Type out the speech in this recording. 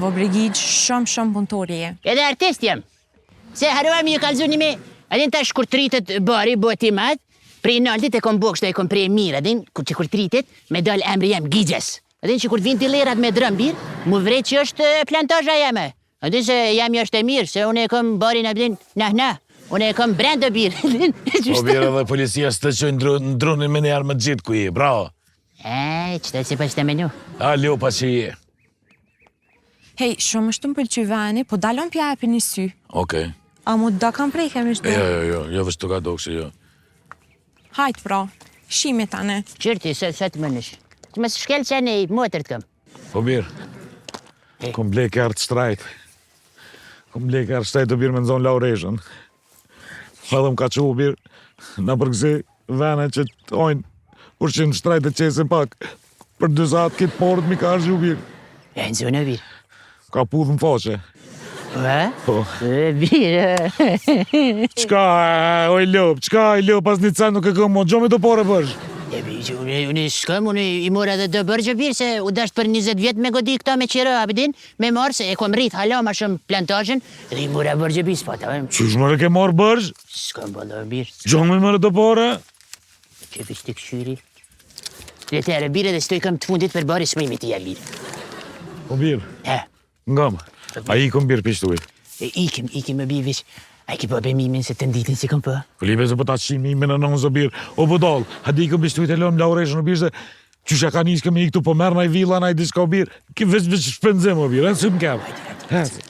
O bre Gixh, shumë shumë punëtor je. Edhe artist jam. Se harrova me ju kallzu një me, a din tash kur tritet bari, bëhet i madh, prej naltit e kom bo kështu e kom pre mirë, a din, kur që kur tritet, me dal emri jem Gixhes. A din që kur të vinë dilerat me drën bir, mu vret që është plantazha jeme. A din se jam është e mirë, se unë e kom barin, a din, nah nah, unë e kom brenda bir. Po bir edhe policia s'të çojnë ndronin me një armë të gjithë ku je, bravo. E, qëtë si po që të menu. A, lopa që je. Hej, shumë është të më pëlqy veni, po dalon pja e një sy. Okej. A mu do kam prej kemi shtu? Jo, jo, jo, jo, veç të ka dokse, jo. Hajt pra, shimi tani. Qërti, se, se të mënësh. Të më shkel që ne i motër të kam. Po birë, kom ble kerr të shtrajt. Kom ble kerr të shtrajt o birë me nzonë laureshën. Edhe më ka qu bir, nëpër kësi vene që të ojnë, ushqim shtrajt e qesin pak, për dy saat krejt poret m'i ka harxhu bir. E në zonë bir. Ka pudh në faqe. E? Po. E bir. Çka, oj lop, çka, oj lop, as një cent nuk e kom, mo gjo me do pare bësh. E bir, që unë, unë s'kam, unë i mora edhe do bërë që bir, se u dasht për 20 vjet me godi këta me qira, a din, me marrë, se e kom rrit hala ma shumë plantazhën, Dhe i mora borxh bir, s'po ta vëmë. Qysh more ke marrë borxh? S'kam valla bir. Gjo me marrë do pare? Që veç të këshyri. Le të ere bir edhe stoj kam të fundit për bari s'mëj me ti ja bir. Po bir. He. Ngam. A ikum bir pishtuj? E ikim, ikim me bir veç. A ki po be mimin se të nditin si kom po? Po libe se po ta qim mimin e nënë zë bir. O budall, hajde ikum pishtuj të lëmë laureshën o bir se Qysh ja ka nisë kemi i këtu po merr naj villa naj diçka o bir. Ki veç veç shpenzim o bir, e si më kem. Hajde, hajde.